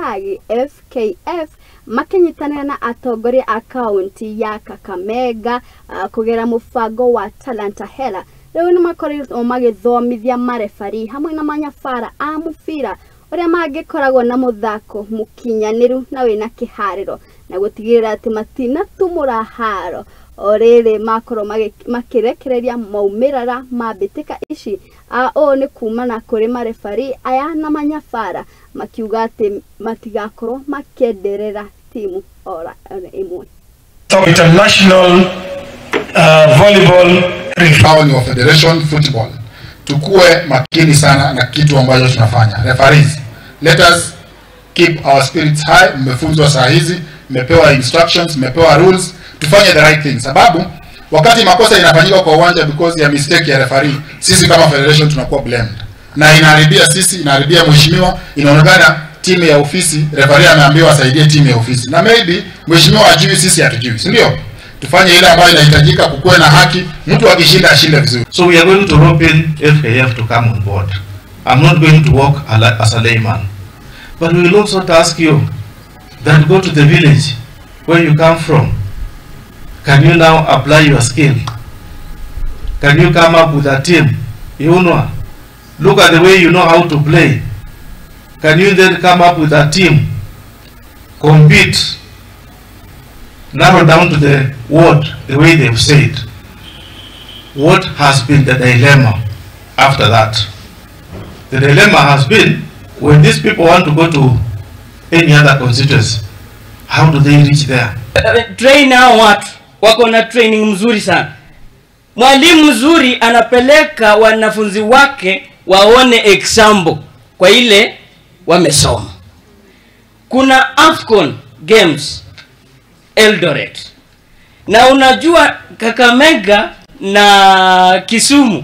Hagi FKF makinyitanĩra na atongoria a kaunti ya Kakamega kũgera mũbango wa Talanta Hela. Rĩu nĩ makoretwo magĩthomithia marefari hamwe na manyabara a mũbira ũrĩa mangĩkoragwo na mũthako mũkinyanĩru na wĩna kĩharĩro na gũtigĩrĩra atĩ matinatumũra haro o rĩrĩ makorwo makĩrekereria maumĩrĩra ma mbĩtĩka ici. Ũũ nĩ kumana kũrĩ marefari aya na manyabara makiuga atĩ matigakorwo makĩenderera timu ora ĩmwe. International volleyball ni wa Federation Football. Tukue makini sana na kitu ambacho tunafanya. Referees, let us keep our spirits high. Mmefunzwa saa hizi, mmepewa instructions, mmepewa rules, tufanye the right thing. Sababu wakati makosa inafanyika kwa uwanja because ya mistake ya referee, sisi kama federation tunakuwa blamed. Na inaharibia sisi, inaharibia mheshimiwa, inaonekana timu ya ofisi, referee ameambiwa asaidie timu ya ofisi. Na maybe mheshimiwa ajui, sisi hatujui, si ndio? Tufanye ile ambayo inahitajika, kukuwe na haki, mtu akishinda ashinde vizuri. So we are going to rope in FKF to come on board. I'm not going to work as a layman. But we will also task you that go to the village where you come from. Can you now apply your skill? Can you come up with a team? You know, look at the way you know how to play. Can you then come up with a team, compete, narrow down to the word, the way they've said? What has been the dilemma after that? The dilemma has been, when these people want to go to any other constituency, how do they reach there? Train hao watu wako na training mzuri sana. Mwalimu mzuri anapeleka wanafunzi wake waone example kwa ile wamesoma. Kuna AFCON Games Eldoret. Na unajua Kakamega na Kisumu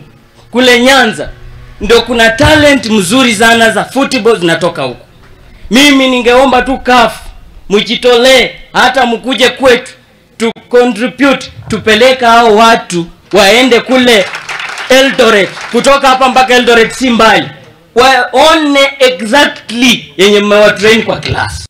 kule Nyanza ndio kuna talent mzuri sana za football zinatoka huko. Mimi ningeomba tu CAF mjitolee, hata mkuje kwetu to contribute, tupeleka hao watu waende kule Eldoret. Kutoka hapa mpaka Eldoret si mbali, waone exactly yenye mmewatrain kwa class.